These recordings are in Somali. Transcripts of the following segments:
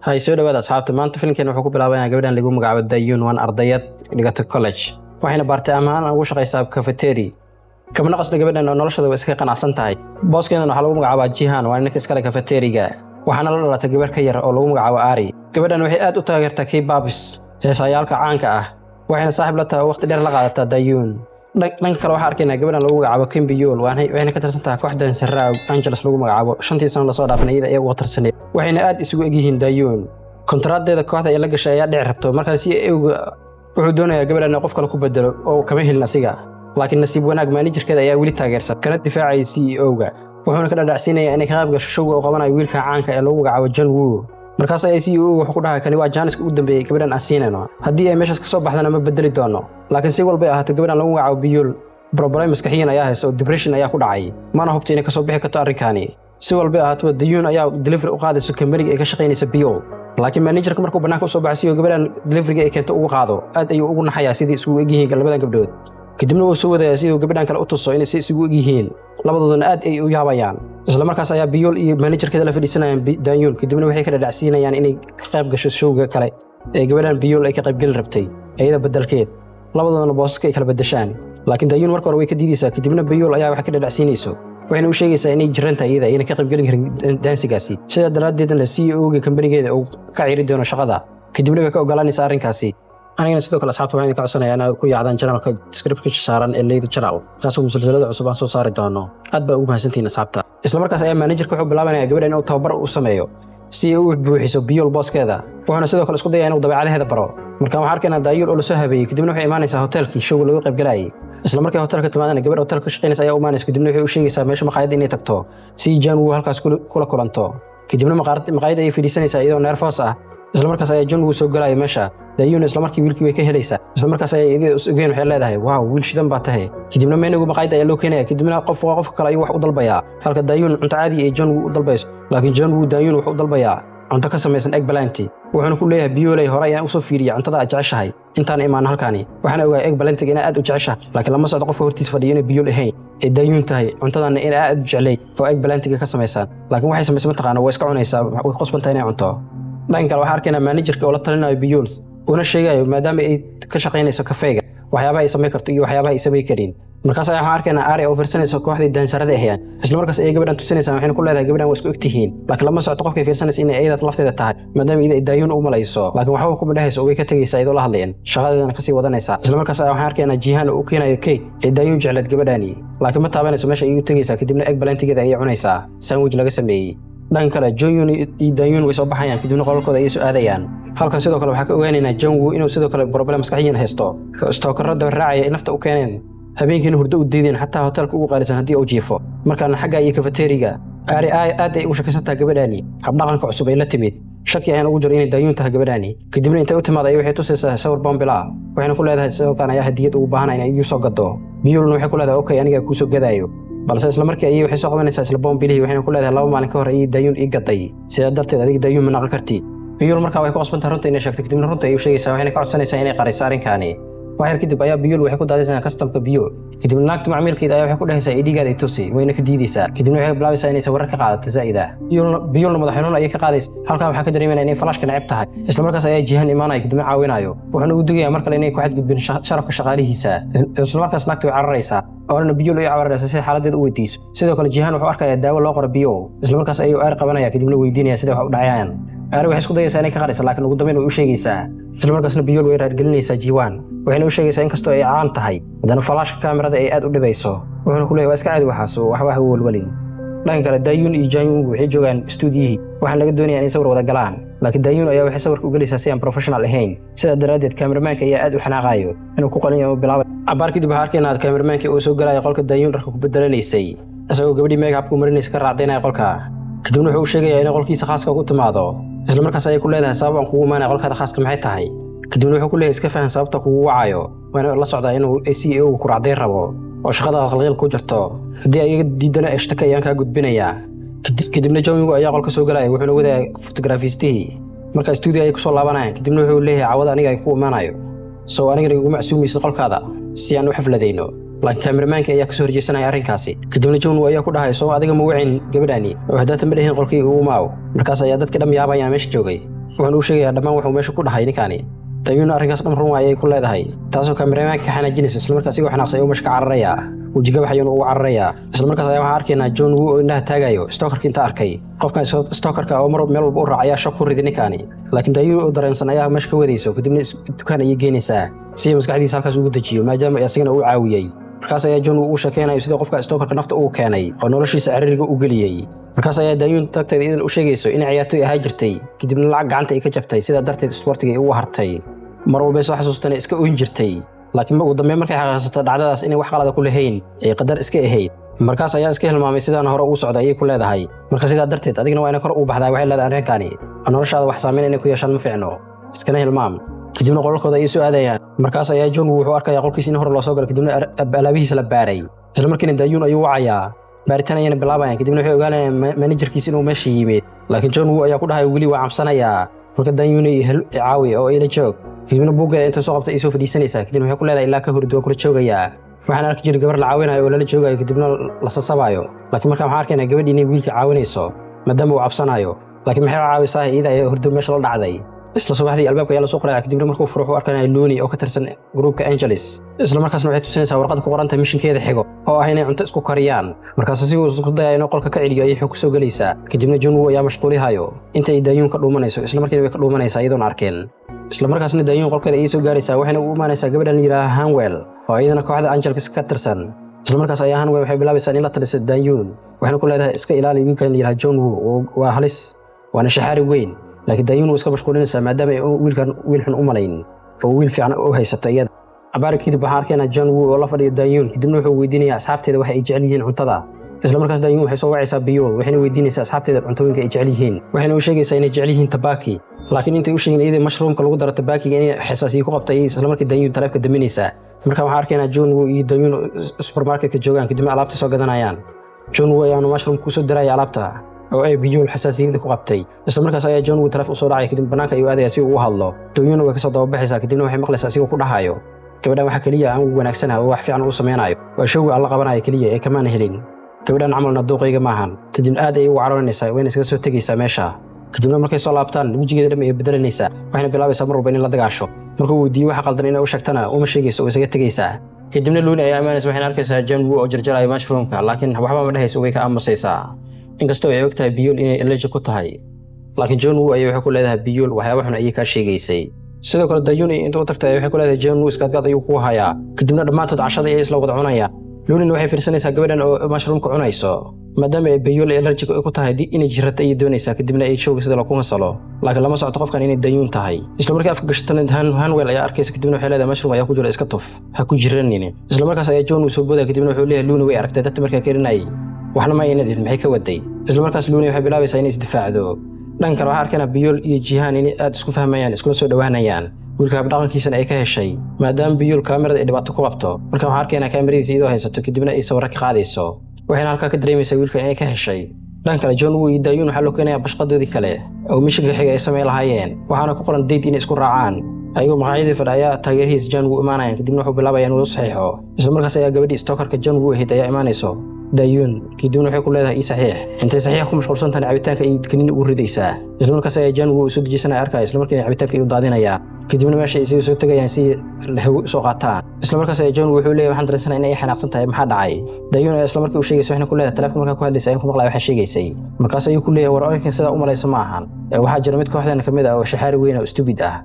Hay, soo dhawaada asxaabta. Maanta filimkeen wuxuu ku bilaabanyaa gabadhan lagu magacaabo Dayun. Waan ardayad dhigata college, waxayna part-time ahaan ugu shaqaysaa cafeteria. Kabna qasna gabadhan oo noloshooda way iska qanacsan tahay. Booskeedan waxaa lagu magacaabaa Jihan, waa ninka iskale cafeteriga. Waxaana la dhalatay gabar ka yar oo lagu magacaabo Ari. Gabadhan waxay aad u taageertaa K-pop heesayaalka caanka ah, waxayna saaxiib la tahay oo waqti dheer la qaadataa Dayun. Dhanka kale, waxaa arkaynaa gabadhan lagu magacaabo Kim Biyul, waxayna ka tirsan tahay kooxda dansara Angeles lagu magacaabo. 5-tii sano lasoo dhaafin iyada ayaa uga tirsaneed, waxayna aad isugu egyihiin Dayun. Kontaraadeeda kooxda ay la gashay ayaa dhici rabto. Markaan si ewga wuxuu doonayaa gabadhan in qof kale ku bedelo oo kama helin asiga, laakiin nasiib wanaag managerkeeda ayaa weli taageersan kana difaacaya CEO-ga, wuxuuna ka dhadhacsiinayaa inay ka qayb gasho showga uu qabanayo wiilka caanka ee lagu magacaabo John Woo. Markaas ayaa CEO wuxuu ku dhahay: "Kani waa chance-ka ugu dambeeyey gabadhan aan siinayno. Haddii ay meeshaas ka soo baxdana, ma bedeli doono." Laakiin si walbay ahaato, gabadhan lagu magacaabo Biyul problem maskaxiyan ayaa haysa oo depression ayaa ku dhacay, mana hubto inay kasoo bixi karto arrinkaani. Si walbay ahaatoba, Dayuun ayaa delivery u qaadayso kambaniga ay ka shaqaynaysa Biyul, laakiin managerka markuu bannaanka usoo baxay si uu gabadhan deliveryga ay keento ugu qaado, aad ayuu ugu naxayaa sidii isugu egyihiin labadan gabdhood. Kadibna wuu soo wadayaa siduu gabadhan kale u tuso inay si isugu egyihiin, labadoodana aad ay u yaabayaan. Isla markaas ayaa Biyul iyo managerkeeda la fadhiisanayaan Dayuun, kadibna waxay ka dhadhacsiinayaan inay ka qayb gasho showga kale ee gabadhan Biyul ay ka qaybgeli rabtay iyada beddelkeed, labadoodana boosaska ay kala beddeshaan. Laakiin Dayuun marka hore way ka diidaysaa. Kadibna Biyul ayaa wax ka dhadhacsiinayso, waxayna u sheegaysaa inay jiran tahay iyada, ayna ka qaybgelin karin daansigaasi, sidaa daraaddeedna CEO-ga kambanigeeda uu ka ciri doono shaqada. Kadibna way ka ogolaanaysaa arrinkaasi. Anigana sidoo kale, asxaabta, waxaan idinka codsanayaa inaad ku yaacdaan channelka description saaran ee Leyda Channel, kaasoo musalsalada cusub aan soo saari doono. Aad baa ugu mahadsantihiin, asxaabta. Isla markaas ayaa managerka wuxuu bilaabanaya gabadha inuu tababar u sameeyo si ay u buuxiso Biyol booskeeda, wuxuuna sidoo kale isku dayaa inuu dabeecadaheeda baro. Markaan waxaan arkaynaa Daayuul oo lasoo habeeyey, kadibna waxay imaanaysaa hotelkii showga lagu qaybgalayay. Isla markay hotelka timaadana, gabadh hotelka ka shaqaynaysa ayaa u imaanaysa, kadibna waxay u sheegaysaa meesha maqaayadda inay tagto si Jan Wu halkaas kula kulanto. Kadibna maqaayadda ayay fadhiisanaysaa iyadoo nervous ah. Isla markaas ayaa John Woo soo galaya meesha. Dayuun isla markii wiilkii way ka helaysaa. Isla markaas ayay iyada is ogeen, waxay leedahay: "Wow, wiil shidan baa tahay." Kadibna menu-gu maqaayadda ayaa loo keenaya. Kadibna qof qofka kale ayuu wax u dalbayaa, halka Dayuun cunto caadi ee John Woo u dalbayso, laakiin John Woo Dayuun wuxuu u dalbayaa cunto ka samaysan eggplant. Wuxuuna ku leeyahay: "Biyoley, hore ayaan usoo fiiriyey cuntada aad jeceshahay intaan imaan halkaani. Waxaan ogahay eggplantiga inaa aad u jeceshahay." Laakiin lama socdo qofka hortiisa fadhiyo inay Biyol ahayn ee Dayuun tahay, cuntadana in aad u jeclay oo eggplantiga ka samaysan. Laakiin waxay samaysay mataqaana, way iska cunaysaa, way qosbantahay inay cunto. Dhanka kale, waxaa arkaynaa managerka oo la talinayo Biyol, una sheegayo maadaama ay ka shaqaynayso kafeega waxyaabaha ay samayn karto iyo waxyaabaha ay samayn karin. Markaas ayaa waxaan arkaynaa Ari oo fiirsanayso kooxdii daansarada ahayaan. Isla markaas ayay gabadhan tusinaysaa, waxayna ku leedahay: "Gabadhan waa isku eg tihiin." Laakiin lama socoto qofkay fiirsanaysa inay iyada lafteeda tahay, maadaama iyada ay Daayuun u malayso. Laakiin waxba kuma dhehayso oo way ka tegaysaa iyadoo la hadlayan, shaqadeedana kasii wadanaysaa. Isla markaas ayaa waxaan arkaynaa Jihaan oo u keenayo cake ee Daayuun jecleed gabadhani, laakiin ma taabanayso. Meesha ayay u tegaysaa, kadibna eggplantigeeda ayay cunaysaa sandwich laga sameeyey. Dhanka kale, Jonyun iyo Dayuun way soo baxayaan, kadibna qolalkooda ayay soo aadayaan. Halkan sidoo kale waxaa ka ogaanaynaa Jonwu inuu sidoo kale problem maskaxiyan haysto oo stalkerro daba raacaya ay nafta u keeneen, habeenkiina hurdo u diideen, xataa hotelka ugu qaalisan haddii uu jiifo. Markaana xagga iyo cafeteriga, Aari aad ay ugu shakisan tahay gabadhaani habdhaqanka cusub ay la timid. Shaki ayaan ugu jiro inay Dayuun tahay gabadhaani. Kadibna intay u timaada ay waxay tusaysaa sawir bombila, waxayna ku leedahay: "Sawirkan ayaa hadiyad ugu baahana inay igu soo gado." Biyulna waxay ku leedahay: "Okay, anigaa kuu soo gadaayo." Balse isla markii ayay waxay soo qabanaysaa isla bombilihii, waxayna ku leedahay: "2 maalin ka hor ayay Dayuun ii gaday, sidaa darteed adiga Dayuun ma naqan kartid." Biyul markaa way ku qasbantahay runta inay sheegto. Kadibna runta ayay u sheegaysaa, waxayna ka codsanaysaa inay qariso arrinkaani. Wax yar kadib ayaa Biyul waxay ku daadinaysaa kastamka biyo. Kadibna naagta macmiilkeeda ayaa waxay ku dhehaysaa: "ID-gaada i tusi." Wayna ka diidaysaa. Kadibna waxay bilaabaysaa inay sawirro ka qaadato zaa'id ah. Biyulna madax xanuun ayay ka qaadaysa. Halkan waxaa ka dareemayna inay falaashka neceb tahay. Isla markaas ayaa Jihan imaanaya, kadibna caawinayo, wuxuuna ugu digayaa mar kale inay ku xadgudbin sharafka shaqaalihiisa. Isla markaas naagta way cararaysaa, oonana Biyul ay cararaysaa si xaaladeeda u weydiiso. Sidoo kale Jihan wuxuu arkayaa daawo loo qoro Biyul. Isla markaas ayuu Aar qabanaya, kadibna weydiinaya sida wax u dhacayaan. Aari waxay isku dayaysaa inay ka qaraysa, laakiin ugu dambeyn way u sheegaysaa. Isla markaasna Biyul way raargelinaysaa Jiwaan, waxayna u sheegaysaa inkastoo ay caan tahay, haddana falaashka kaamirada ay aad u dhibayso. Wuxuuna ku leeyahay: "Waa iska caadi waxaas oo waxba ha walwalin." Dhanka kale, Dayuun iyo Janyung waxay joogaan stuudiyihii, waxaana laga doonayaa inay sawir wada galaan. Laakiin Dayuun ayaa waxay sawirka u gelaysaa si aan professional ahayn. Sidaa daraaddeed kameramaanka ayaa aad u xanaaqayo inuu ku qalin ama bilaabay. Cabaar kadib waxaa arkaynaa kameramaanka uu soo galayo qolka Dayuun dharka ku bedelanaysay, isagoo gabadhii make-upku marinaysa ka raacdaynaya qolka. Kadibna wuxuu u sheegayaa inay qolkiisa khaaska ku timaado. Isla markaas ayay ku leedahay: "Sabab aan kugu imaanaya qolkaada khaaska maxay tahay?" Kadibna wuxuu ku leeyahay: "Iska fahan sababta kugu wacayo. Waana la socdaa inuu CEO ku raacdayn rabo oo shaqada qalqiil ku jirto. Haddii ay iga diidana, ashtaka ayaan kaa gudbinayaa." Kadibna Jawingu ayaa qolka soo galaya, wuxuuna wadayaa fotograafistihii. Marka stuudio ayay kusoo laabanayaan. Kadibna wuxuu leeyahay: "Cawada aniga ay ku imaanayo, soo anigana iguma casuumaysid qolkaada si aan u xafladayno?" Laakiin kameramaanka ayaa kasoo horjeesanaya arrinkaasi. Kadibna John ayaa ku dhahay: "Soo adiga ma wicin gabadhani oo haddaata ma dhihin qolkii ugu maaw?" Markaas ayaa dadka dham yaabayaan meesha joogay. Wuxuuna u sheegayaa dhammaan wuxuu meesha ku dhahay ninkaani. Dayuuna arrinkaas dhan run waayay ku leedahay, taasoo cameraman-ka ka xanaajinaysa. Isla markaas isigoo xanaaqsan ayuu meesha ka cararayaa, wejigabax ayuuna ugu cararayaa. Isla markaas ayaa waxaan arkaynaa John Woo oo indhaha taagayo stalker-ka inta arkay. Qofkan stalker-ka oo mar meel walba u raac ayaa shock ku riday ninkaani, laakiin Dayuun oo dareensan ayaa meesha ka wadayso, kadibna dukaan ayay geynaysaa si ay maskaxdiisa halkaas ugu dejiyo, maadaama isagana uu caawiyey. Markaas ayaa John uu sheekeynayo sida qofka stalker-ka nafta ugu keenay oo noloshiisa ciriiriga u geliyey. Markaas ayaa Dayuun tagteeda idan u sheegayso inay ciyaartoy ahaa jirtay, kadibna lacag gacanta ay ka jabtay, sidaa darteed isboortiga ay ugu hartay. Mar walbay soo xasuustana iska oyn jirtay, laakiin ugu dambeyn markay xaqiiqsatay dhacdadaas inay wax qalada ku lahayn, ay qadar iska ahayd. Markaas ayaan iska hilmaamay sidaan hore ugu socday, ayay ku leedahay. Marka sidaa darteed adigna waa inay kor ugu baxdaa, waxay leedahay. Arrinkani noloshaada wax saameyn inay ku yeeshaan ma fiicno, iskana hilmaam. Kadibna qolalkooda ayay soo aadayaan. Markaas ayaa John wuxuu arkayaa qolkiisa in hore loo soo galo, kadibna alaabihiisa la baaray. Isla markiina Dayuun ayuu wacayaa, baaritaan ayayna bilaabayaan. Kadibna waxay ogaanayaan manager-kiisa inuu meesha yimid, laakiin John Woo ayaa ku dhahay weli waa cabsanayaa. Marka Dayuun caawi oo ila joog. Kadibna buuggeeda inta soo qabtay ay soo fadhiisanaysaa. Kadibna waxay ku leedahay, ilaa ka hurdi waan kula joogayaa. Waxaan arki jiray gabar la caawinayo oo lala joogayo, kadibna la sasabaayo, laakiin markaan waxaan arkaynaa gabadhii inay wiilka caawinayso maadaama uu cabsanayo. Laakiin maxay caawisaa? Iyada ayaa hurdo meesha la dhacday. Isla subaxdii albaabka ayaa lasoo qoraya. Kadibna markuu furo wuxuu arkanaya Luni oo ka tirsan group-ka Angeles. Isla markaasna waxay tusinaysaa warqadda ku qoran tahay mission-keeda xigo oo ah inay cunto isku kariyaan. Markaas asigoo isku daya inuu qolka ka celiyo ayay xog kusoo gelaysaa. Kadibna John Woo ayaa mashquulihayo inta ay Dayuun ka dhuumanayso. Isla markiina way ka dhuumanaysaa iyadoon arkeen. Isla markaasna Dayuun qolkeeda ayay soo gaaraysaa, waxayna u imaanaysaa gabadhan la yidhaaha Hanwell oo iyadana kooxda Angelka ka tirsan. Isla markaas ayaa Hanwell waxay bilaabaysaa in la taliso Dayuun, waxayna ku leedahay, iska ilaali wiilkan la yidhaha John Woo, waa halis waana shaxaari weyn. Laakiin Dayuun wuu iska mashquulinaysaa maadaama ay wiilkan wiil xun u malayn oo wiil fiican u haysato iyada. Cabaar kadib waxaan arkaynaa John Woo oo la fadhiyo Dayuun. Kadibna wuxuu weydiinayaa asxaabteeda waxa ay jecel yihiin cuntada. Isla markaas Dayuun waxay soo wacaysaa Biyol, waxayna weydiinaysaa asxaabteeda cuntooyinka ay jecel yihiin. Waxayna u sheegaysaa inay jecel yihiin tabaki, laakiin intay u sheegin iyadii mushroom-ka lagu daro tabakiga inay xasaasiyo ku qabtay ayay isla markii Dayuun taleefka daminaysaa. Marka waxaan arkaynaa John Woo iyo Dayuun supermarket-ka joogaan, kadibna alaabta soo gadanayaan. John Woo ayaanu mushroom kusoo diraya alaabta oo ay Biyol xasaasiyada ku qabtay. Isla markaas ayaa John Woo taleef usoo dhacaya, kadib banaanka ayuu aadaya si uu u hadlo. Dayuunna way kasoo dababaxaysaa. Kadibna waxay maqlaysaa asigoo ku dhahayo, gabadhan waxa keliya aan wanaagsanaha oo wax fiican u samaynayo waa show-ga aan la qabanayo keliya ee kamaana helin gabadhan camalna dooqayga maahan. Kadibna aad ayay ugu caroonaysaa, wayna iskaga soo tegaysaa meesha. Kadibna markay soo laabtaan wejigeeda dhan ay bedelanaysaa, waxayna bilaabaysaa mar walba inay la dagaasho. Markuu weydiiyo waxa qaldan inay u sheegtana uma sheegayso oo isaga tegaysaa. Kadibna Luni ayaa imaanaysa, waxayna arkaysaa John Woo oo jarjaraya mushroom-ka, laakiin waxba ma dhehayso, way ka aamusaysaa, inkastoo ay og tahay Biyol inay allergic ku tahay. Laakiin John Woo ayay waxay ku leedahay, Biyol waxyaaba xun ayay kaa sheegaysay. Sidoo kale Dayuun inta u tagtay waxay ku leedahay, John Woo iskaadgaad ayuu ku hayaa. Kadibna dhammaantood cashada ayay isla wada cunayaan. Lunina waxay fiirsanaysaa gabadhan oo mushroom-ka cunayso, maadaama ay Biyol allergic ku tahay inay jirata ayay doonaysaa, kadibna ay show-ga sida loo hasalo, laakiin lama socoto qofkan inay Dayuun tahay. Isla markii afka gashatana Hanwell ayaa arkaysa. Kadibna waxay leedahay, mushroom ayaa ku jira, iska tuf, ha ku jiranin. Isla markaas ayaa John uu soo boodaya. Kadibna wuxuu leeyahay, Luni way aragtay dadka markaa karinayay, waxna ma ayna dhihin, maxay ka waday? Isla markaas Luni waxay bilaabaysaa inay isdifaacdo. Dhan kale waxaa arkaynaa Biyol iyo Jihaan inay aad isku fahmayaan, iskuna soo dhowaanayaan, wiilka habdhaqankiisana ay ka heshay. Maadaama Biyol kaamirada ay dhibaato ku qabto, marka waxaa arkaynaa kaamiradiisa iyadoo haysato, kadibna ay sawirro ka qaadayso, waxayna halkaa ka dareemaysaa wiilkan inay ka heshay. Dhan kale John Woo iyo Dayuun waxaa loo keenayaa bashqadoodii kale oo mission-ka xiga ay samayn lahaayeen, waxaana ku qoran date inay isku raacaan. Ayagoo maqaacyadii fadhi ayaa taageerihiisa John Woo imaanayaan. Kadibna wuxuu bilaabaya inuu saxiixo. Isla markaas ayaa gabadhii stalker-ka John Woo ahayd ayaa imaanayso, Dayuun. Kadibna waxay ku leedahay, ii saxiix. Intay saxiix ku mashquulsan tahay cabitaanka ay kaniini ugu ridaysaa. Isla markaas ayaa John Woo soo dejisanaya arkaya, isla markiina cabitaanka ayuu daadinayaa. Kadibna meesha ay isaga soo tegayaan si hawo soo qaataan. Isla markaas ayaa John wuxuu leeyahay, waxaan dareensanaa inay xanaaqsan tahay, maxaa dhacay? Dayuun ayaa isla markii u sheegaysa, waxayna ku leedahay, taleefonka markaa ku hadlaysa ayaan ku maqlaya waxaa sheegaysay. Markaas ayuu ku leeyahay, war arrinkan sidaa u malaysa ma ahan, waxaa jira mid kooxdeena ka mid ah oo shaxaari weyn oo stupid ah.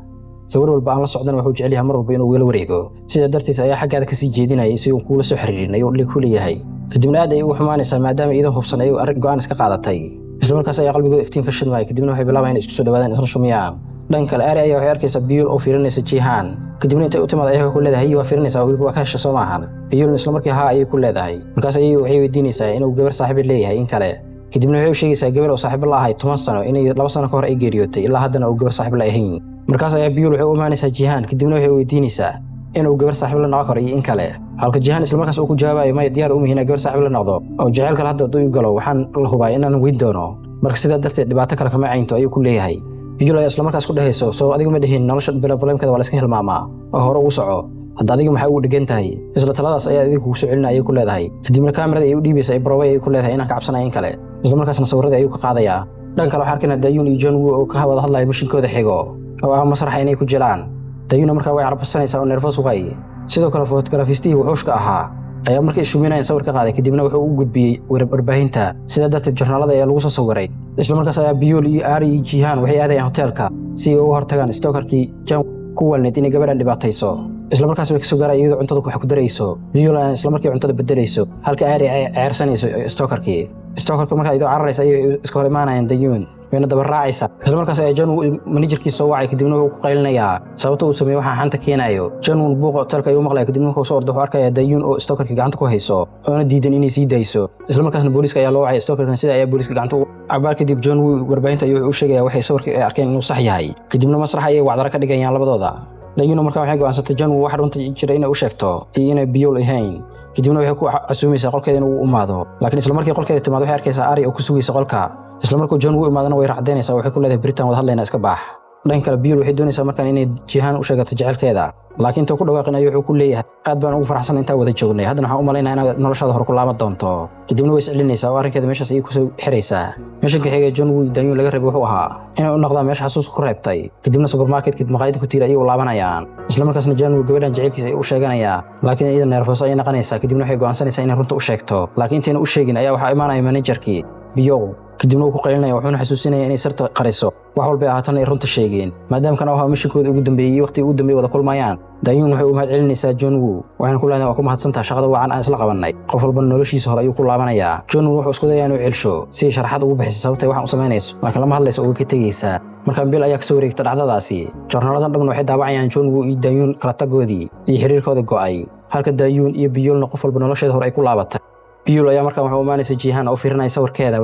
Gabar walba aan la socdana wuxuu jecel yahay mar walba inuu igala wareego, sidaa darteed ayaa xaggaada kasii jeedinaya si uu kuula soo xiriirin, ayuu dhig ku leeyahay. Kadibna aad ay ugu xumaanaysaa maadaama iidan hubsan ayuu arrin go'aan iska qaadatay. Isla markaas ayaa qalbigooda iftiin ka shidmaya. Kadibna waxay bilaabayaan inay isku soo dhawaadaan, isla shumiyaan. Dhan kale Ari ayaa waxay arkaysaa Biyul oo fiirinaysa Jihaan. Kadibna intay u timaad ayaa waxay ku leedahay, waa fiirinaysaa wiilku, waa ka hesha soo maahan? Biyulna isla markii haa ayay ku leedahay. Markaas ayay waxay weydiinaysaa inuu gabar saaxiib leeyahay in kale. Kadibna waxay u sheegaysaa gabar oo saaxiibo la ahay 10 sano inay 2 sano ka hor ay geeriyootay, ilaa haddana uu gabar saaxiib la ahayn. Markaas ayaa Biyul waxay u imaanaysaa Jihaan. Kadibna waxay weydiinaysaa inuu gabar saaxiib la noqon karo iyo in kale, halka Jihaan isla markaas uu ku jawaabayo, maya, diyaar uma inaa gabar saaxiib la noqdo, oo jacayl kale hadda hadduu galo waxaan la hubaa inaan weyn doono, marka sidaa darteed dhibaato kale kama caynto, ayuu ku leeyahay. Biyul ayaa isla markaas ku dhehayso, soo adigu ma dhihin nolosha problem-keeda waa la iska hilmaamaa oo hore ugu soco? Hadda adiga maxaa ugu dhegan tahay? Isla taladaas ayaa adiga kugu soo celinaya, ayay ku leedahay. Kadibna kaamirada ay u dhiibaysa ay barobay, ayay ku leedahay inaan ka cabsanaya in kale. Isla markaasna sawirradii ayuu ka qaadayaa. Dhan kale, waxaa arkaynaa Dayuun iyo John Woo oo ka wada hadlaya mishinkooda xigo oo ah masraxa inay ku jilaan. Dayuunna markaa way carabsanaysaa oo nervous way. Sidoo kale, photographer-istihii wuxuushka ahaa ayaa markay ishuminayeen sawir ka qaaday, kadibna wuxuu u gudbiyey warbaahinta. Sidaa darteed joornaalada ayaa lagu soo sawiray. Isla markaas ayaa Biyol iyo Aari iyo Jihan waxay aadayaan hoteelka si ay uga hortagaan stalker-kii Jan ku walneed inay gabadhan dhibaatayso. Isla markaas way kasoo gaaraan iyadoo cuntada wax ku darayso. Biyol ayaa isla markii cuntada bedelayso, halka Aari ay ceersanayso stalker-kii. Stalker-ka markaa iyadoo cararaysa ayay iska hor imaanayaan Dayuun, wayna daba raacaysaa. Isla markaas ayaa John manager-kiisa soo wacay, kadibna wuxuu ku qaylinayaa sababta uu sameeyey waxaa xanta keenayo. John buuqa hotelka ayuu maqlaya, kadibna markuu soo ordo wuxuu arkayaa Dayuun oo stalker-kii gacanta ku hayso oona diidan inay sii dayso. Isla markaasna booliiska ayaa loo wacay, stalker-kana sida ayaa booliiska gacanta u cabaar. Kadib John Woo warbaahinta ayuu u sheegaya waxay sawirka ay arkeen inuu sax yahay, kadibna masrax ayay wacdaro ka dhigayaan labadooda. Dayuuna markaa waxay go'aansatay John Woo wax runta jira inay u sheegto iyo inay Biyol ahayn, kadibna waxay ku casuumaysaa qolkeeda inuu u imaado. Laakiin isla markii qolkeeda timaado, waxay arkaysaa Ari oo ku sugaysa qolka. Isla markuu John Woo imaadana, way racdaynaysaa. Waxay ku leedahay, "Beritaan wada hadlaynaa, iska baax." Dhan kale, Biyol waxay doonaysaa markaan inay Jihaan u sheegato jecelkeeda, laakiin intuu ku dhawaaqin ayuu wuxuu ku leeyahay, "Aad baan ugu faraxsan intaan wada joognay. Haddana waxaan u malaynaya inaad noloshaada hor ku laaban doonto." Kadibna way iscelinaysaa oo arrinkeeda meeshaas ayay kusoo xiraysaa. Mishanka xiga John Woo Danyun laga rabay wuxuu ahaa inay u noqdaan meesha xasuus ku reebtay, kadibna supermarket-ka maqaayada ku tiila ayay u laabanayaan. Isla markaasna John Woo gabadhan jaceylkiisa ayuu u sheeganayaa, laakiin iyada nervous ayay noqonaysaa, kadibna waxay go'aansanaysaa inay runta u sheegto. Laakiin intayna u sheegin ayaa waxaa imaanaya manager-kii Biyow, kadibna wuu ku qaylinaya, wuxuuna xasuusinaya inay sirta qariso, wax walbay ahaatana ay runta sheegeen, maadaama kan ahaa mishinkooda ugu dambeeyey iyo waqtigii ugu dambeeyey wada kulmayaan. Dayuun waxay u mahad celinaysaa John Woo, waxayna ku leedahay, "Waa ku mahadsantaha shaqada wacan aan isla qabannay." Qof walba noloshiisa hore ayuu ku laabanayaa. John Woo wuxuu isku dayaa inuu celsho si ay sharaxaad ugu bixisay sababtay waxaan u samaynayso, laakiin lama hadlayso oo way ka tegaysaa. Markaan bil ayaa kasoo wareegta dhacdadaasi. Joornaaladan dhamna waxay daawacayaan John Woo iyo Dayuun kala tagoodii iyo xiriirkooda go'ay, halka Dayuun iyo Biyolna qof walba nolosheeda hore ay ku laabatay. Biyul ayaa markaan wuxuu imaanaysa Jihan oo fiirinaya sawirkeeda,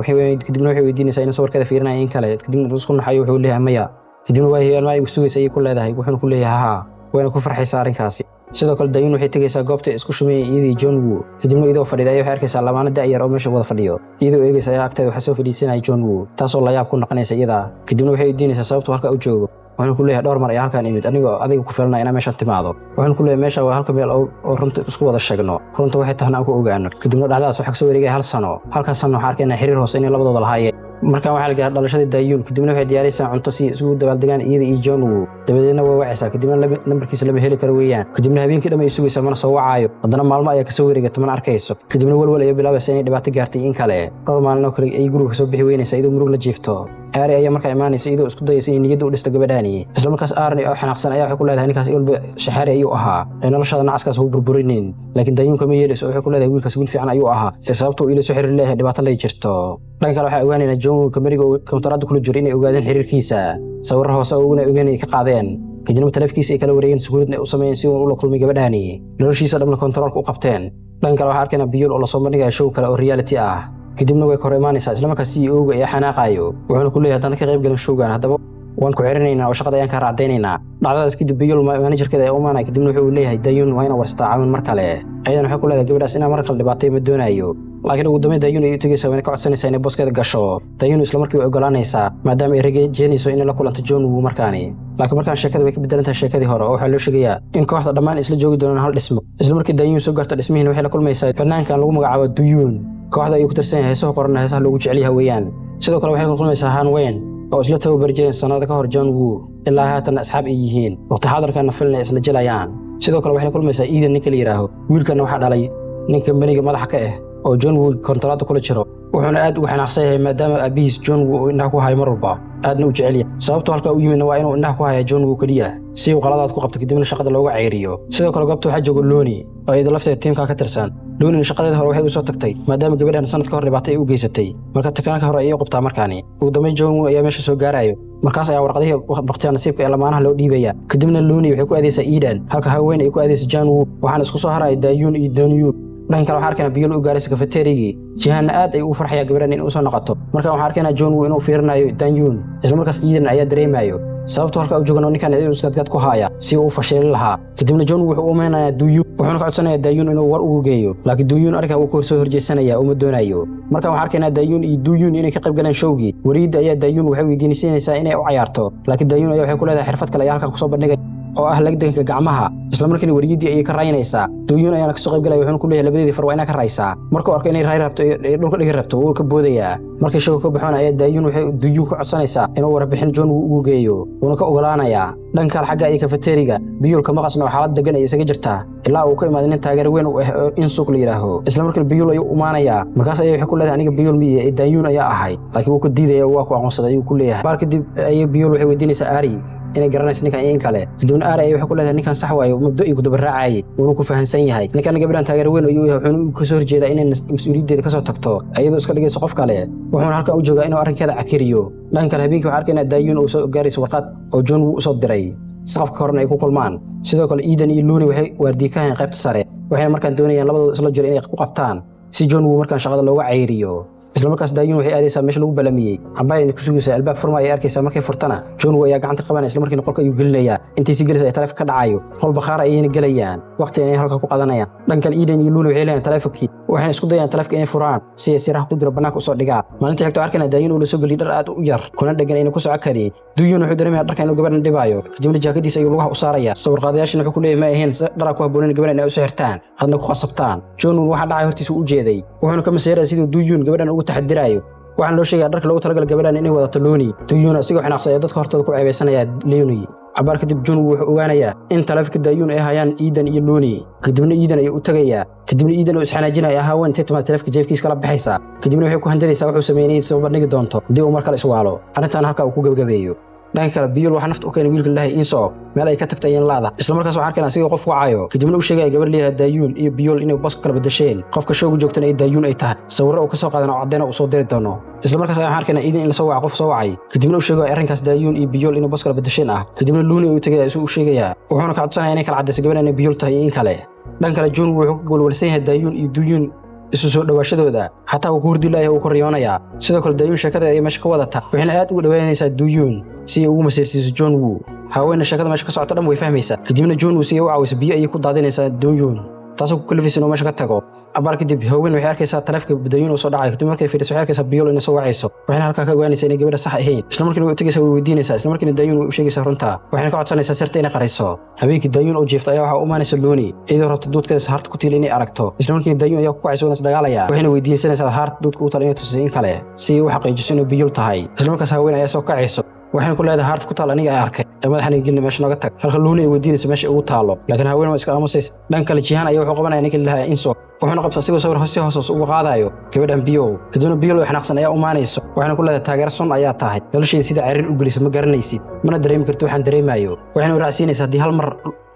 kadibna waxay weydiinaysaa inuu sawirkeeda fiirinaya in kale. Kadibna isku naxayo, wuxuu leeyahay, "Maya." Kadibna waa ma igu sugaysa ayay ku leedahay, wuxuuna ku leeyahay, "Haa." Wayna ku farxaysaa arrinkaasi. Sidoo kale, Dayuun waxay tegaysaa goobta isku shumeeyay iyadii John Woo, kadibna iyadoo fadhida ayay waxay arkaysaa lamaano da'yar oo meesha wada fadhiyo. Iyadoo eegaysa ayaa agteeda waxaa soo fadhiisanaya John Woo, taasoo layaab ku noqonaysa iyada. Kadibna waxay weydiinaysaa sababtuu halka u joogo, wuxuuna ku leeyahay, "Dhowr mar ayaa halkaan imid anigoo adiga ku filanaya inaa meeshan timaado." Wuxuuna ku leeyahay, "Meesha waa halka meel oo runta isku wada sheegno, runta waxay tahna aan ku ogaano." Kadibna dhacdadaas waxaa kasoo wareegaya hal sano. Halkaas sano waxaa arkaynaa xiriir hoose inay labadooda lahaayeen. Markaan waxaa la gaaray dhalashadii Dayuun, kadibna waxay diyaaraysaa cunto si isugu dabaaldegaan iyada iyo John Woo. Dabadeedna waa wacaysaa, kadibna nambarkiisa lama heli karo weeyaan. Kadibna habeenkii dhan ay sugaysaa, mana soo wacaayo. Haddana maalmo ayaa kasoo wareegata, mana arkayso. Kadibna walwal ayay bilaabaysaa inay dhibaato gaartay in kale. Dhowr maalin oo kale ay guriga kasoo bixi weynaysa iyadoo murug la jiifto. Aari ayaa markaa imaanaysa iyadoo isku dayaysa inay niyadda u dhisto gabadhaani. Isla markaas Aarni oo xanaaqsan ayaa waxay ku leedahay, "Ninkaas walba shaxaari ayuu ahaa ee noloshaada nacaskaas huu burburinin." Laakiin Dayuunka ma yeelayso oo waxay ku leedahay, "Wiilkaas wiil fiican ayuu ahaa ee sababta uu ila soo xiriir leeyahay dhibaato lay jirto." Dhanka kale, waxaa ogaanaynaa John kameriga uu kontaraadda kula jiro inay ogaadeen xiriirkiisa, sawirro hoose oo uguna ogeyn ay ka qaadeen, kadibna taleefkiisa ay kala wareegeen, sukuuridna ay u sameeyeen si uu ula kulmay gabadhaani, noloshiisa dhamna kontaroolka u qabteen. Dhanka kale, waxaa arkaynaa Biyol oo lasoo bandhigaya show kale oo reality ah, kadibna way ka hor imaanaysaa. Isla markaas CEO-ga ayaa xanaaqaayo, wuxuuna ku leeyahay, "Haddaan ka qayb galin show-gan, haddaba waan ku xirinaynaa oo shaqada ayaan kaa raacdaynaynaa." Dhacdadaas kadib Biyol manager-keeda ayaa u imaanaya, kadibna wuxuu leeyahay, "Dayuun waa inaa warstaa caawin mar kale." Ayadana waxay ku leedahay, "Gabadhaas inaa mar kale dhibaatay ma doonayo." Laakiin ugu dambeyn Dayuun ay u tegaysaa, wayna ka codsanaysaa inay booskeeda gasho. Dayuun isla markii way ogolaanaysaa, maadaama ay rajeynayso inay la kulanto John Woo markaani. Laakiin markaan sheekada way ka bedelan tahay sheekadii hore, oo waxaa loo sheegayaa in kooxda dhammaan isla joogi doonaan hal dhismo. Isla markii Dayuun soo gaarto dhismihiina, waxay la kulmaysaa fanaankan lagu magacaabo Duyuun. Kooxda ayuu ku tirsan yahay, heesaha qoranna heesaha loogu jecel yahay weeyaan. Sidoo kale, waxay la kulmaysaa Han Wen oo isla tababar jireen sannado ka hor John Woo, ilaa haatan asxaab ay yihiin, waqti xaadirkanna filin ay isla jilayaan. Sidoo kale, waxay la kulmaysaa Iidan ninka la yidhaaho. Wiilkanna waxaa dhalay ninka kambaniga madaxa ka ah oo John Woo kontaraadda kula jiro, wuxuuna aad ugu xanaaqsan yahay maadaama aabihiis John Woo uu indhaha ku hayo mar walba, aadna u jecel yahay. Sababtu halkaa u yimidna waa inuu indhaha ku haya John Woo keliya, si uu qaladaad ku qabto, kadibna shaqada looga ceyriyo. Sidoo kale, goobta waxaa jooga Loni oo iyada lafteeda tiimka ka tirsan. Lonina shaqadeeda hore waxay u soo tagtay maadaama gabadhan sanad ka hor dhibaato ay u geysatay, marka takanaka hore ayay u qabtaa. Markaani ugu dambeyn John Woo ayaa meesha soo gaarayo. Markaas ayaa warqadihii bakhtiyaa nasiibka ee lamaanaha loo dhiibaya, kadibna Loni waxay ku aadaysaa Eden, halka haween ay ku aadaysa John Woo. Waxaana isku soo haraya Dayuun iyo Donyun. Dhanka kale, waxaa arkaynaa Biyol u gaaraysa kafeterigii. Jihaanna aad ay ugu farxayaa gabadhan in uu soo noqoto. Markaan waxaa arkaynaa John Woo inuu fiirinayo Danyun. Isla markaas Eden ayaa dareemayo sababtu halka u joogano ninkan isgadgad ku haaya si uu u fashilin lahaa. Kadibna John wuxuu u imanayaa Duyun, wuxuuna ka codsanayaa Dayun inuu war ugu geeyo, laakiin Duyun arrinkaa wuu ka soo horjeesanaya, uma doonayo. Markaan waxaa arkaynaa Dayun iyo Duyun inay ka qayb galeen show-gii. Wariidda ayaa Dayun waxay weydiinaysanaysaa inay u cayaarto, laakiin Dayun ayaa waxay ku leedahay, xirfad kale ayaa halkan kusoo bandhigay. Oo ah lagdanka gacmaha. Isla markiina wariyadii ayay ka raynaysaa. Duyuun ayaana kasoo qayb galaya, wuxuuna ku leeyahay labadeedii far waa inaa ka raysaa. Markuu arko inay ray rabto ee dhulka dhigi rabto, wuu ka boodayaa. Markii showga ka baxoona ayaa Dayuun waxay Duyuun ka codsanaysaa inuu warbixin John Woo ugu geeyo, wuuna ka ogolaanayaa. Dhanka kale, xagga iyo kafeteriga, Biyuulka maqasna oo xaalad degan ay isaga jirtaa ilaa uu ka imaaday nin taageer weyn u ah oo Insuk la yidhaaho. Isla markiina Biyuul ayuu umaanayaa. Markaas ayay waxay ku leedahay, "Aniga Biyuul miye ee Dayuun ayaa ahay," laakiin wuu ka diidaya. "Waa ku aqoonsaday," ayuu ku leeyahay. Baar kadib ayay Biyuul waxay weydiinaysaa Ari inay garanayso ninkan iyo in kale. Kadibna Ari ayay waxay ku leedahay, "Ninkan sax waayo, mabdo iyo ku dabaraacayay, wuuna ku fahansan yahay ninkan. Gabadhan taageer weyn ayuu yahay, wuxuuna kasoo horjeedaa inay mas-uuliyaddeeda kasoo tagto iyadoo iska dhigayso qof kale, wuxuuna halkan u joogaa inuu arrinkeeda cakiriyo." Dhanka kale, habeenkii waxaa arkaynaa Dayuun uu soo gaarayso warqad oo John Woo usoo diray, saqafka horena ay ku kulmaan. Sidoo kale, Eden iyo Luni waxay waardiye ka hayeen qaybta sare, waxayna markaan doonayaan labadooda isla jiro inay ku qabtaan si John Woo markaan shaqada looga cayriyo. Isla markaas Dayuun waxay aadaysaa meesha lagu balamiyey. Cambaar inay ku sugaysaa, albaab furma ayay arkaysaa. Markay furtana, John Woo ayaa gacanta qabanaya, isla markiina qolka ayuu gelinayaa. Intay sii gelaysa ay taleefanka ka dhacayo. Qol bakhaar ayayna gelayaan, waqti inay halka ku qadanayaan. Dhan kale, Eden iyo Luni waxay leeyahan taleefankii, waxayna isku dayayaan taleefanka inay furaan si ay siraha ku jiro bannaanka usoo dhigaan. Maalinta xigta arkayna Dayuun uu la soo geliyay dhar aad u yar kuna dhegan ayna ku socon karin. Duyuun wuxuu dareemayaa dharka inuu gabadhan dhibaayo, kadibna jaakadiisa ayuu lugaha u saaraya. Sawir qaadayaashina wuxuu ku leeyahay, ma ahayn dharaa ku habboonin gabadhan inay u soo xirtaan, aadna ku qasabtaan. John Woo waxaa dhacay hortiisa u jeeday, wuxuuna ka maseeraya siduu Duyuun gabadhan ugu taxadirayo. Waxaana loo sheegaya dharka loogu talagalay gabadhan inay wadato Loni. Duyuun asigoo xanaaqsan ayaa dadka hortooda ku ceebeysanaya Loni. Cabaar kadib, John wuxuu ogaanayaa in taleefanka Dayuun ay hayaan Eden iyo Loni. Kadibna Eden ayuu u tagayaa. Kadibna Eden oo isxanaajinaya haween intay timaad taleefanka jeefkiisa kala baxaysaa. Kadibna waxay ku handadaysaa wuxuu sameynayay soo bandhigi doonto haddii uu mar kale iswaalo. Arrintan halka uu ku gebagabeeyo. Dhanka kale, Biyul waxaa nafta u keenay wiilka lahay Insoog meel ay ka tagtay in laada. Isla markaas waxaan arkaynaa asigoo qof wacayo, kadibna u sheegaya gabar leeyahay Daayuun iyo Biyul inay boos kala bedesheen, qofka showga joogtana ay Daayuun ay tahay, sawirro uu ka soo qaadan oo caddeena uu soo diri doono. Isla markaas ayaan waxaan arkaynaa Idin in la soo waca, qof soo wacay, kadibna u sheegayo arrinkaas Daayuun iyo Biyul inay boos kala bedesheen ah. Kadibna Luuni uu tagay isuu u sheegayaa, wuxuuna ka codsanaya inay kala caddayso gabadhan inay Biyul tahay iyo in kale. Dhan kale, Jun wuxuu ka walwalsan yahay Daayuun iyo Duyuun isu soo dhowaashadooda, xataa uu ku hurdi laayahay, uu ku riyoonayaa. Sidoo kale, Dayuun sheekada ayay meesha ka wadata, waxayna aad ugu dhowaanaysaa Duyuun si ay ugu masiirsiiso John Woo. Haweenna sheekada meesha ka socota dhan way fahmaysaa. Kadibna John Woo si ay u caawiso biyo ayay ku daadinaysaa Duyuun, taasoo ku kalifaysa inuu meesha ka tago. Abaar kadib, haween waxay arkaysaa taleefka Dayuun uu soo dhacay. Kadib markay fiiriso, waxay arkaysaa Biyol inay soo wacayso, waxayna halkaa ka ogaanaysaa inay gabadha sax ahayn. Isla markiina way u tegaysaa, way weydiinaysaa. Isla markiina Dayuun way u sheegaysaa runta, waxayna ka codsanaysaa sirta inay qarayso. Habeenkii Dayuun oo jiifta ayaa waxaa u imaanaysa Looni, iyadoo rabta duudkeeda haarta ku tiila inay aragto. Isla markiina Dayuun ayaa ku kacaysa, wana isdagaalaya, waxayna weydiinsanaysaa haarta duudka u tala inay tusisay in kale si ay u xaqiijiso inay Biyol tahay. Isla markaas haween ayaa soo kacayso, waxayna ku leedahay, "Haarta ku taal aniga ay arkay ee madaxaniga gelina, meesha nooga tag," halka Luuni ay weydiinayso meesha ugu taalo, laakiin haween waa iska aamusaysa. Dhan kale, Jihaan ayaa wuxuu qabanaya ninka lahaa Inso, wuxuuna qabta asigoo sawir si hoos hoos uga qaadayo gabadhan Biyow. Kadibna Biyow oo xanaaqsan ayaa umaanayso, waxayna ku leedahay, "Taageero sun ayaa tahay, noloshayda sida cariir u gelisa ma garanaysid, mana dareemi karti waxaan dareemayo." Waxayna u raacsiinaysaa, "Haddii hal mar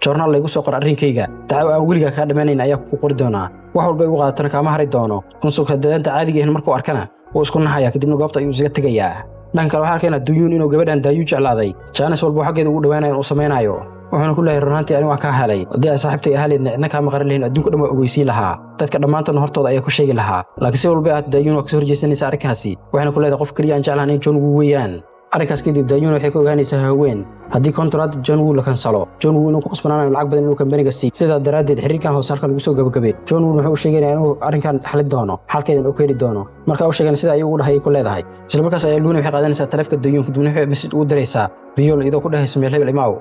joornaal laygu soo qoro arrinkayga, dacwo aan weligaa kaa dhammaanayn ayaa ku qori doonaa, wax walba igu qaadatana kaama hari doono." Unsuka dadaanta caadiga ahayn markuu arkana wuu isku naxaya, kadibna goobta ayuu isaga tegayaa. Dhan kale, waxaa arkaynaa Duyuun inuu gabadhan Daayu jeclaaday, jaanis walba xaggeeda ugu dhowaanayo inuu samaynayo, wuxuuna ku leeyahay, "Runaantii ani waan kaa helay. Haddii ay saaxiibtay ahaleedna cidna kaama qaran lahayn, adduunka dhan waa ogeysiin lahaa, dadka dhammaantoodna hortooda ayaa ku sheegi lahaa." Laakiin si walba ahaat, Dayuun waa kasoo horjeesanaysa arrinkaasi, waxayna ku leedahay, "Qof keliya aan jeclahan in John Woo weeyaan." Arrinkaas kadib, Dayuun waxay ka ogaanaysaa haween haddii kontraad John Woo la kansalo, John Woo inuu ku qasbanaanayo lacag badan inuu kambaniga siiyo. Sidaa daraaddeed xiriirkan hoose halka lagu soo gabagabay. John Woo wuxuu u sheegayaa inuu arrinkan xalin doono, xalkeedan uu keeni doono. Marka u sheegana sida ayuu ugu dhahay ku leedahay. Isla markaas ayaa Luuni waxay qaadanaysaa taleefka Dayuun, kadibna waxay message ugu diraysaa Biyol iyadoo ku dhahayso, "Meel hebel imaaw,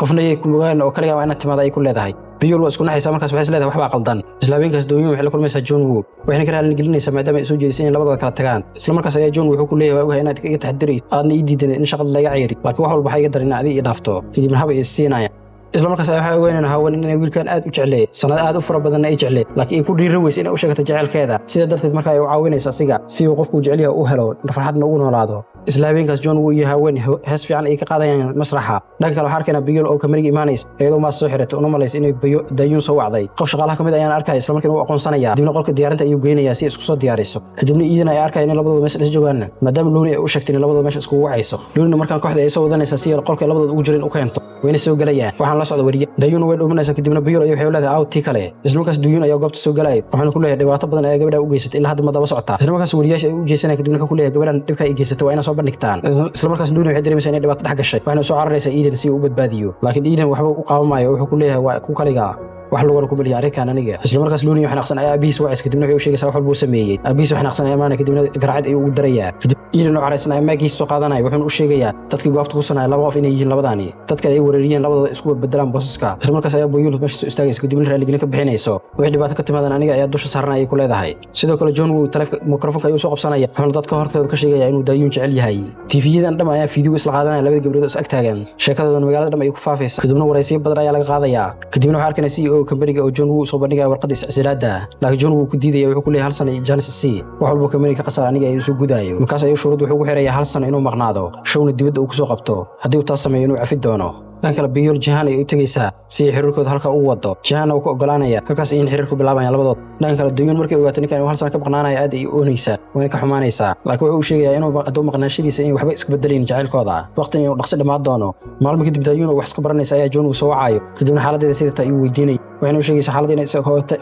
qofna yay ku ogaan oo kaligaa waa inaad timaada," ay ku leedahay. Biyol waa isku naxaysaa, markaas waxay is leedahay waxbaa qaldan. Isla habeenkaas Dooyun waxay la kulmaysaa John Woo, waxayna ka raalin gelinaysaa maadaama ay soo jeedisay inay labadooda kala tagaan. Isla markaas ayaa John wuxuu ku leeyahay, "Waa ogahay inaad iga taxadirayso, aadna ii diidan in shaqada laga ceyri, laakiin wax walba waxaa iga daran in adi ii dhaafto," kadibna haba ii siinaya. Isla markaas ayaa waxaa ogeynayna haween inay wiilkan aad u jecleey, sanad aad u fara badanna ay jecleey, laakiin ay ku dhiiri weysa inay u sheegato jaceylkeeda. Sida darteed marka ay u caawinaysa asiga si uu qofku jecel yahay u helo, farxadna ugu noolaado. Isla habeenkaas John Woo iyo haween hees fiican ay ka qaadayaan masraxa. Dhan kale, waxaa arkaynaa Biyol oo kamariga imaanaysa iyadoo maas soo xiratay, una malaysa inay Dayuun soo wacday. Qof shaqaalaha ka mid ayaan arkaya, isla markiina u aqoonsanaya, dibna qolka diyaarinta ayuu geynayaa si ay isku soo diyaariso. Kadibna Iidan ay arkaya inay labadooda meesha dhex joogaan, maadaama Luuni ay u sheegtay inay labadooda meesha iskugu wacayso. Luunina markaan kooxda ay soo wadanaysaa si qolka labadooda ugu jirin u keento, wayna soo gelayaan. Waxaan la socda wariye. Dayuun way dhuumanaysaa, kadibna Biyol ayay waxay leedahay, "Aaw tii kale?" Isla markaas Duyuun ayaa goobta soo galaya, wuxuuna ku leeyahay, "Dhibaato badan ayaa gabadha u geysatay, ilaa hadda ma daba socotaa?" Isla markaas wariyaasha ay u jeesanaya, kadibna wuxuu ku leeyahay, "Gabadhan dhibka ay geysatay waa inaa soo bandhigtaan." Isla markaas Luuni waxay dareemaysaa inay dhibaato dhex gashay, waxayna soo cararaysaa Eden si uu u badbaadiyo, laakiin Eden waxba u qaban maayo. Wuxuu ku leeyahay, "Waa ku kaligaa." Wax lugana ku beliya arrinkan aniga. Isla markaas Luuni xanaaqsan ayaa aabihiis wacis, kadibna wuxuu u sheegaysaa wax walba uu sameeyey. Aabihiis xanaaqsan ayaa imaanaya, kadibna garaacid ayuu ugu darayaa. Kadib Iidan oo caraysan ayaa maagiisa soo qaadanaya, wuxuuna u sheegayaa dadkii goobta ku sanaya laba qof inay yihiin labadaani, dadkan ay weerariyeen, labadooda isku bedelaan boosaska. Isla markaas ayaa Boyul meesha soo istaagaysa, kadibna raaligelin ka bixinayso. Wixii dhibaato ka timaadan aniga ayaa dusha saaranaya, ay ku leedahay. Sidoo kale John Woo taleefka mikrofonka ayuu soo qabsanaya, wuxuuna dadka hortooda ka sheegaya inuu Dayuun jecel yahay. TV-yadan dham ayaa fiidiyo isla qaadanaya labada gabdhood oo is ag taagan. Sheekadoodan magaalada dham ayay ku faafaysa, kadibna waraysiyo badan ayaa laga qaadayaa. Kadibna waxaa arkanaya CEO kambaniga oo John Woo soo bandhigaya warqadda iscasilaadda, laakiin John Woo ku diidaya. Wuxuu ku leeyahay hal sano iyo chance c, wax walba kambaniga ka qasar aniga ayuu soo gudaayo. Markaas ayuu shuruud wuxuu ugu xirayaa hal sano inuu maqnaado, showna dibadda uu kusoo qabto. Haddii uu taas sameeyo, inuu cafi doono. Dhan kale Biyol Jihaan ay u tegaysaa si ay xiriirkooda halka ugu wado. Jihaanna uu ka ogolaanaya. Halkaas ayayna xiriirku bilaabayaan labadood. Dhanka kale Duyuun markay ogaato ninkan inuu hal sano ka maqnaanaya, aad ay u oonaysaa, wayna ka xumaanaysaa, laakiin wuxuu u sheegayaa inuu hadduu maqnaanshadiisa in waxba iska bedelayn jacaylkooda, waqtin inuu dhaqsi dhammaan doono. Maalmo kadib Dayuun oo wax iska baranaysa ayaa John uu soo wacayo, kadibna xaaladdeeda sida taa ayuu weydiinaya. Waxayna u sheegaysaa xaaladda inay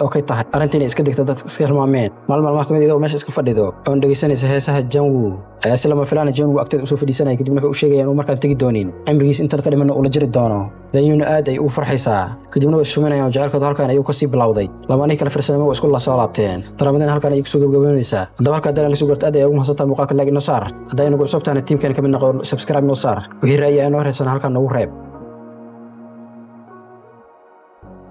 okay tahay, arrinta inay iska degto, dadka iska hilmaameen. Maalin maalmaha kamid iyadoo meesha iska fadhido oon dhegaysanaysa heesaha Janwu ayaa si lama filaana Janwu agteeda usoo fadhiisanaya, kadibna wuxuu u sheegaya inuu markaan tegi doonin, cimrigiis intan ka dhimanna ula jiri doono. Dayuuna aad ay ugu farxaysaa, kadibna way ishuminayaan oo jacaylkooda halkan ayuu kasii bilowday. Lamaanihii kala firsanimo waa isku soo laabteen. Daramadina halkan ayay kusoo gabagaboonaysaa. Haddaba halka haddana la soo garto, aad ay ugu mahadsantahay. Muuqaalka like inoo saar. Haddaa inagu cusub tahana, tiimkan ka mid noqo, subscribe noo saar. Wixii ra'yi aa inoo reebsana halkan noogu reeb.